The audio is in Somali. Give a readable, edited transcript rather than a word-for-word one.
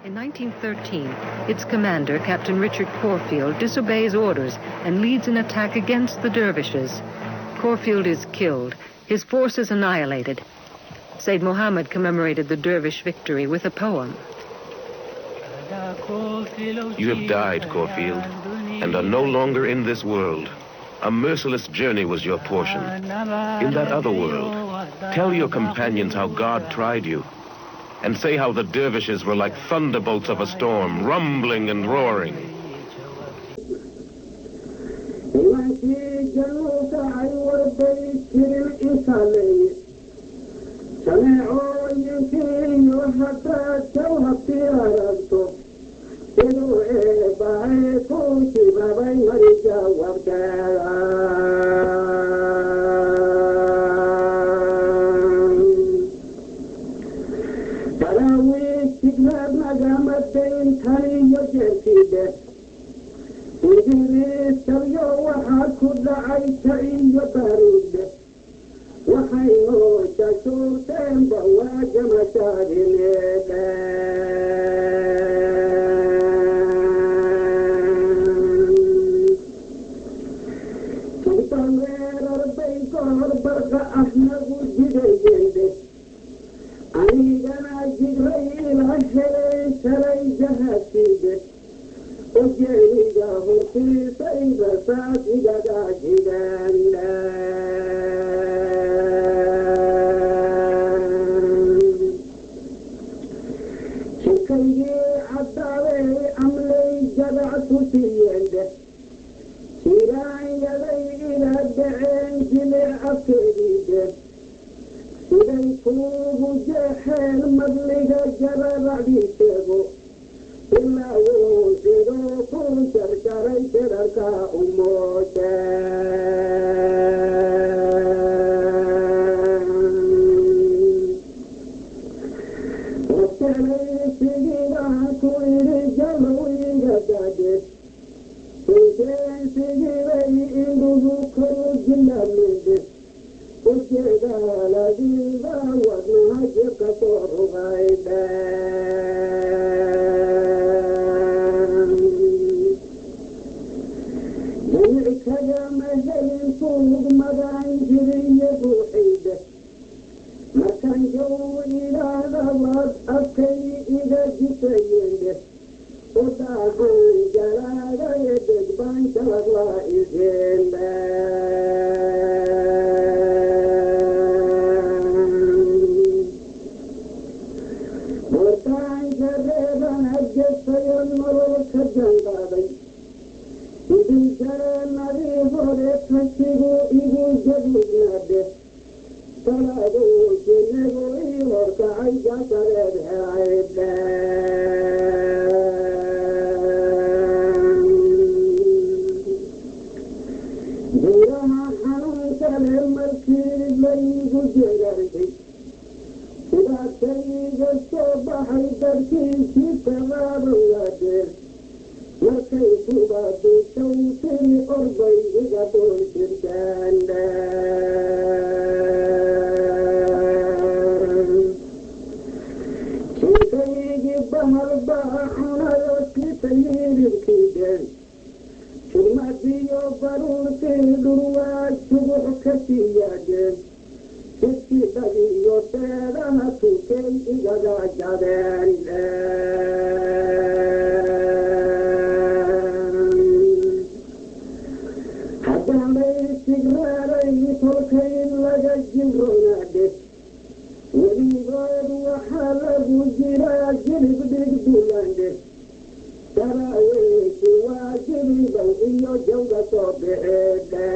In 1913, its commander, Captain Richard Corfield, disobeys orders and leads an attack against the dervishes. Corfield is killed, his forces annihilated. Sayyid Muhammad commemorated the dervish victory with a poem. You have died, Corfield, and are no longer in this world. A merciless journey was your portion. In that other world, tell your companions how God tried you, and say how the dervishes were like thunderbolts of a storm, rumbling and roaring. Nimankii jaluu kacay warbay jirin isaleeye jameecooyinkiiyo haddaad jawhabtii aragto siduu eebbahay ku jibabay mari jawaabteeda. Daraawiish jiglaad nagama dayn taniyo jeerkiidhe Ingiriis jabyo waxaa ku dhacay jaciyo baruudhe waxaynoo jashuurteenba waa jamashaadineedhe. Jubba weerar bay goor barqa ah nagu jidayeendhe anigana jigray ila heleen shalay jahaadkiidhe ujeediga hortiisay rasaas igaga jideen. Shirkaygii caddaabay amlay jadac ku siiyeen jiraanyaday ila dhaceen jilic afkeediide siday kuugu jeexeen madliga jararacdiiseego ilaa wuu siduu ku jarjaray jirarka umooje. Wajeclaysigiibaan ku idhi jalow iga daade sinjeensigibay indhugu koru jilaaminde ujeedaaladiiba wadnaha jibka soo rugaydhe. Jamic kagama helin tuug magaan jiriyo ruuxiide markaan jow ilaahdabaad afkay iga jisayende udaahan jalaadaye degbaan jalagla isende. Buurtaan jareeban adgesayo nolol ka janqaaday idin jareenadii hore tashigu igu jaduudnaadhe talaaduu jinagu ii horkacay jasareed helaydhe. Buuraha xanuunka leh markii laygu jeegarshay sidaasayga soo baxay darkii jidka qaadan waadeen markay kubadusow tiri orbay iga dul jirteen. Jinkaygii bahal baa cunayo jitay hilibkiideen jurmadiyo baruurtii dhurwaa jubux ka siyaadeen jidkii dhadiyo seedaha tukay igaga jabeen. Haddaan laysigraaray tolkay laga jinronaadhe weligood waxaa lagu jiraa jilib dhig dulandhe daraawiishi waa jilibow iyo jawga soo bixidhe.